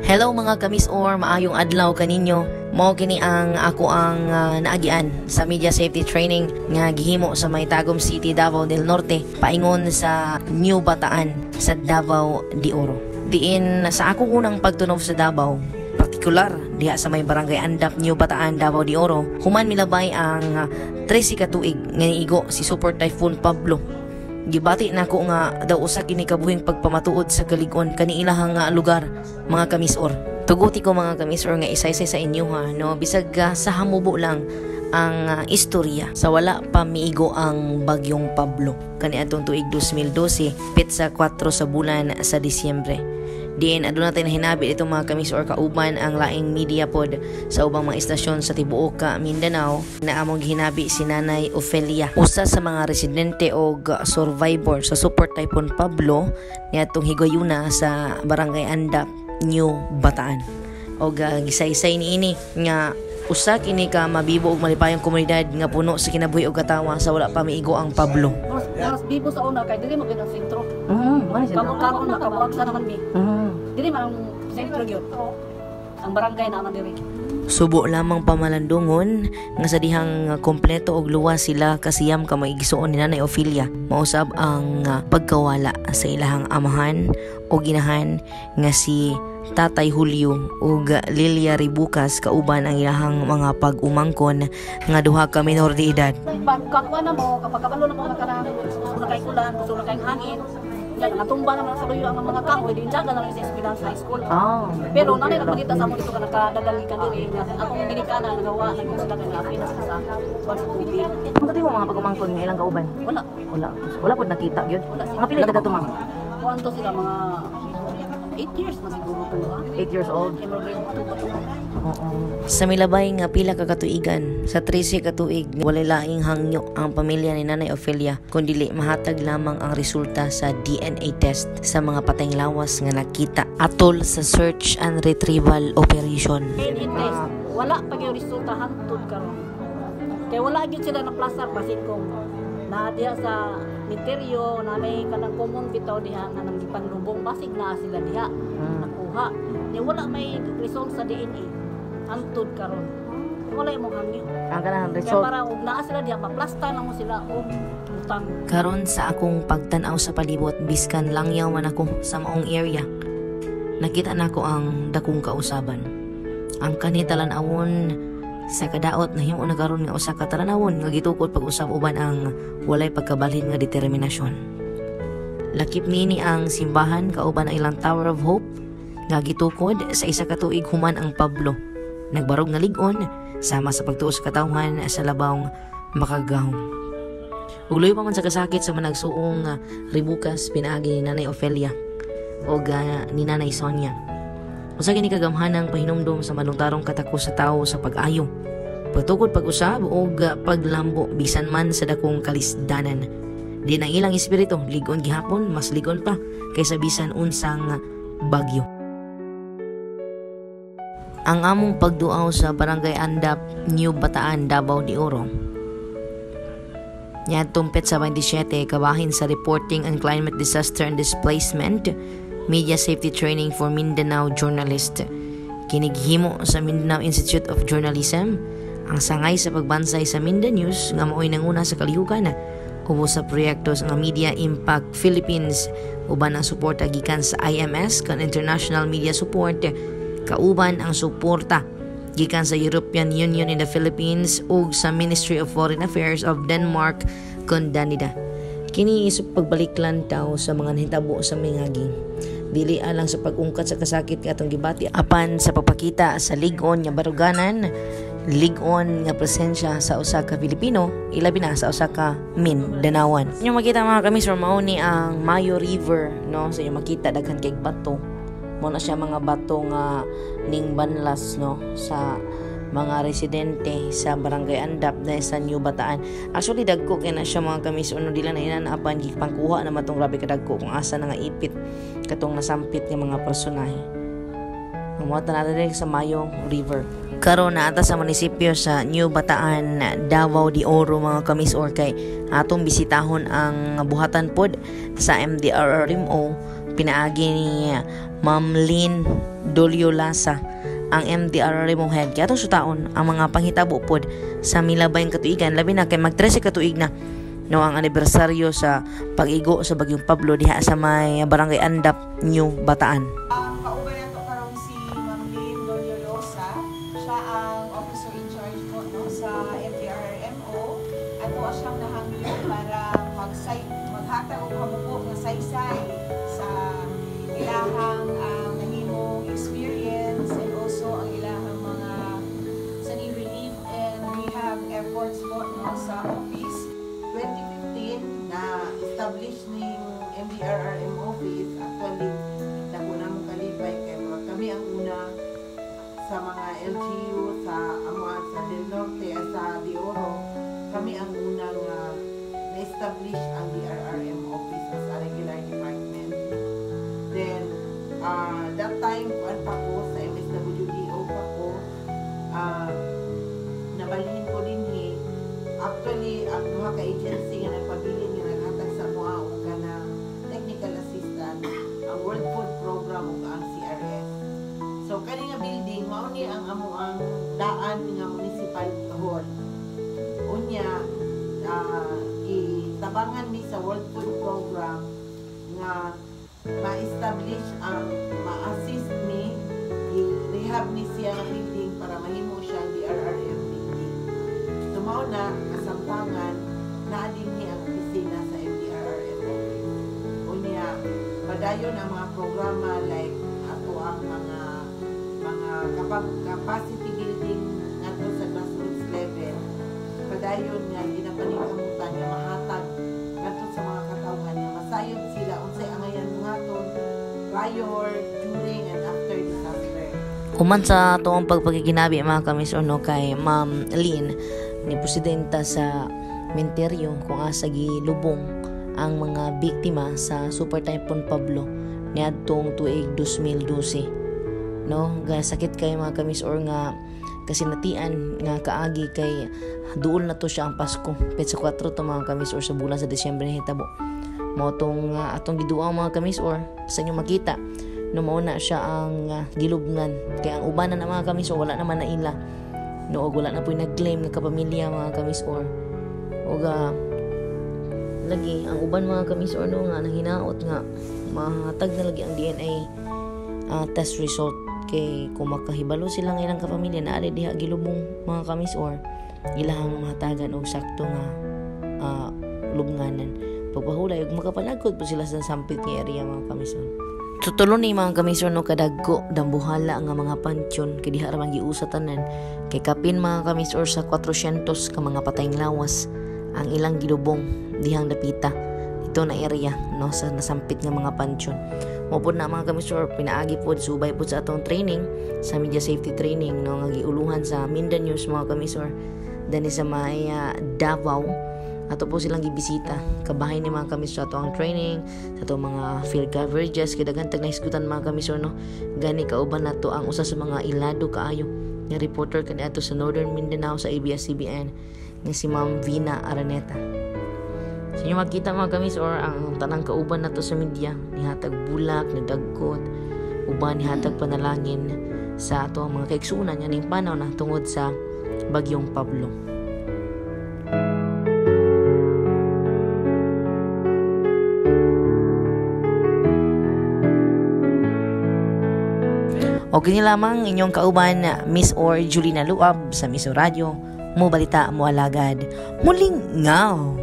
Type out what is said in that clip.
Hello, mga kamis-or, maayong adlaw kaninyo. Mao kini ang ako ang naagian sa media safety training nga gihimo sa may Tagum City, Davao del Norte, paingon sa New Bataan sa Davao de Oro. Diin sa akong unang pagtunob sa Davao, partikular diha sa may Barangay Andap, New Bataan, Davao de Oro, human milabay ang 13 ka tuig nga niigo si Super Typhoon Pablo. Gibati nako nga daw usa kini kabuhing pagpamatuod sa kalig-on kani ilahang nga lugar, mga kamisor. Tuguti ko, mga kamisor, nga isaysay sa inyo ha, no, bisag sa hamubo lang ang istorya sa wala pa miigo ang bagyong Pablo kaniadtong tuig 2012, petsa 4 sa bulan sa Disyembre. Diin aduna tay nahinabi itong, mga kamisor, kauban ang laing media pod sa ubang mga istasyon sa tibuok ka Mindanao na among gihinabi si Nanay Ofelia, usa sa mga residente og survivor sa Super Typhoon Pablo niadtong higayuna sa Barangay Andap, New Bataan. Og gisaysay niini nga usa kini ka mabibo ug malipayong komunidad nga puno sa kinabuhi ug katawa sa wala pa miigo ang Pablo. Mas bibo sa una kay dili man gyud ang sentro. Mao Kamo karon nakabuwag sa naman mi. Dili man ang sentro gyud. Ang barangay na man diri. Subo lamang pamalandungon nga sa dihang kompleto og luwas sila kasiyam ka mga igsuon ni Nanay Ophelia, mausab ang pagkawala sa ilahang amahan o ginahan nga si Tatay Julio ug Lilia Ribucas kauban ang ilahang mga pag-umangkon nga duha ka minor de edad. Pag kakuha na mo, kapag kabalo na mo nga kanang kusog na kay ulan, kusog na kay hangin. Yan, natumba naman sa luyo ang mga kahoy, din dyan na lang sa eskwelahan, sa high school. Pero nanay nagpakita sa amo dito ka nakadagali ka diri, nga akong ginikanan nagawa, nag sila kay naapil na sila sa kuwan sa tubig. Ang mo mga pag-umangkon nga ilang kauban? Wala. Wala. Wala pod nakita gyud. Wala sila. Mga pila ka ma'am? Kuwan to sila, mga 8 years na siguro to. Ah. 8 years old. Kay grade 2 pa to. Oo. Sa milabay nga pila ka katuigan, sa 13 ka tuig, walay laing hangyo ang pamilya ni Nanay Ophelia kun dili mahatag lamang ang resulta sa DNA test sa mga patayng lawas nga nakita atol sa search and retrieval operation. DNA test, wala pa gyud resulta hantod karon. Kay wala gyud sila na plaster basin kung na diha sa misteryo na may kanang common bitaw diha nga nang gipanlubong, basig na sila diha nakuha. Ni wala may result sa DNA hantod karon. Wala imong hangyo. Ang kanang Kaya para og naa sila diha, maplasta na mo sila og butang. Karon sa akong pagtan-aw sa palibot, biskan langyaw man ako sa maong area, nakita nako ang dakong kausaban. Ang kani talan-awon sa kadaot nahimo na karon nga usa ka talan-awon nga gitukod pag-usab uban ang walay pagkabalhin nga determinasyon. Lakip niini ang simbahan kauban ang ilang Tower of Hope nga gitukod sa isa ka tuig human ang Pablo. Nagbarog nga lig-on sama sa pagtuo sa katawhan sa labawng makagagahom. Ug luyo pa man sa kasakit sa managsuong Ribucas pinaagi ni Nanay Ophelia o ni Nanay Sonia. Usa kini kagamhanang pahinumdom sa malungtarong katako sa tawo sa pag-ayo, pagtukod pag-usab og paglambo bisan man sa dakong kalisdanan. Di ang ilang espiritu ligon gihapon, mas ligon pa kaysa bisan unsang bagyo. Ang among pagduaw sa Barangay Andap, New Bataan, Davao de Oro niadtong petsa 27 kabahin sa Reporting on Climate Disaster and Displacement Media Safety Training for Mindanao Journalist. Kini gihimo sa Mindanao Institute of Journalism, ang sangay sa pagbansay sa MindaNews nga maoy nanguna sa kalihukan ubos sa proyekto nga Media Impact Philippines uban ang suporta gikan sa IMS kan International Media Support, kauban ang suporta gikan sa European Union in the Philippines ug sa Ministry of Foreign Affairs of Denmark kon Danida. Kini sa pagbalik lantaw sa mga nahitabo sa mingagi. Dili alang sa pag-ungkat sa kasakit nga atong gibati apan sa pagpakita sa lig-on nga baruganan, lig-on nga presensya sa usa ka Pilipino, ilabi na sa usa ka Mindanaoan. Inyo makita, mga kami, sir, mao ni ang Mayo River, no? Sa inyo makita, daghan kay bato. Mo na siya mga bato nga ning banlas, no, sa mga residente sa Barangay Andap na sa New Bataan. Actually, dagko kay na siya, mga kamis, ano, dila na inanaapan gipangkuha na matong grabe ka dagko kung asa na nga ipit katong nasampit nga mga personahe. Mamuhat na natin sa Mayo River. Karon naa ta sa munisipyo sa New Bataan, Davao de Oro, mga kamis or kay atong bisitahon ang buhatan pod sa MDRRMO pinaagi ni Ma'am Lynn Doliolasa, ang MDRRMO head. Kaya atong sutaon ang mga panghitabo pod sa milabayng katuigan, labi na kay mag 13 katuig na, no, ang anibersaryo sa pag-igo sa Bagyong Pablo diha sa may Barangay Andap, New Bataan. Ang kauban nato karon si Ma'am Lynn Doliolosa. Siya ang officer in charge po, no, sa MDRRMO. Ato siyang nahangyo para maghatag og hamuko nga saysay sa ilahang nahimong experience and also ang ilahang mga sa relief and rehab efforts po, no, sa office. 2015 na establish ning MDRRM office. Actually, dako na mo kalipay kay murag kami ang una sa mga LGU sa amuan sa Del Norte, sa De Oro. Kami ang unang na-establish ang DRRM office as a regular department. Then that time, kuan pa ko, sa MSWDO pa ko, nabalhin ko dinhi. Actually, ang duha ka agency nga nagpabilin, nga naghatag sa amoa og kanang technical assistant, ang World Food Program ug ang CRS. So kani nga building mao ni ang amoang daan nga municipal hall. Unya itabangan mi sa World Food Program nga ma-establish ang ma-assist mi i-rehab ni siya nga building para mahimo siyang DRRM building. So mao na kasamtangan naa dinhi ang opisina sa MDRRM office. Unya padayon ang mga programa like ato ang mga capacity building ngadto sa grassroots level. Padayon nga ginapaningkamutan nga mahatag ngadto sa mga katawhan nga masayod sila unsay angayan buhaton prior, during and after disaster. Human sa atoang pagpakiginabi, mga kamis, no, kay Ma'am Lynn, ni presidenta sa menteryo kung asa gilubong ang mga biktima sa Super Typhoon Pablo niadtong tuig 2012, no. Ga sakit kay, mga kamis or, nga kasinatian nga kaagi kay duol na to siya ang Pasko, petsa 4 to, mga kamis or, sa bulan sa Disyembre nahitabo mo tong atong giduaw, mga kamis or, sa inyo makita, no. Mao na siya ang gilubngan kay ang ubanan na, mga kamis or, wala naman na ila, no, og wala na po'y nag-claim nga kapamilya, mga kamis or. Og lagi ang uban, mga kamis or, no, nga nanginaot nga mahatag na lagi ang DNA test result kay kung makahibalo sila nga ilang kapamilya na ari diha gilubong, mga kamis or, ilahang mahatagan og sakto nga lubnganan pagpahulay ug makapanagkod po sila sa sampit nga area, mga kamis or. Tutulo ni, mga kamis or, no, kadagko dambuhala nga mga pansyon kay diha ra man giusa tanan kay kapin, mga kamis or, sa 400 ka mga patayng lawas ang ilang gilubong dihang dapita dito na area, no, sa nasampit nga mga pansyon. Mo pod na, mga kamis or, pinaagi pod subay pod sa atong training sa media safety training, no, nga giuluhan sa Minda News, mga kamis or, dani sa may Davao. Ato po silang gibisita kabahin ni, mga kamis, sa ato ang training sa ato mga field coverages kay daghan tag nahisgutan, mga kamis or, no. Gani kauban nato ang usa sa mga ilado kaayo nga reporter kaniadto sa Northern Mindanao sa ABS-CBN nga si Ma'am Vina Araneta. Sa inyo makita, mga kamis or, ang tanang kauban nato sa media nihatag bulak, nidagkot, uban nihatag panalangin sa ato ang mga kaigsuonan ning panaw na tungod sa Bagyong Pablo. O kini lamang inyong kauban, Miss Or Julina Luab sa Miso Radio, mo balita, mo alagad, muling ngaw.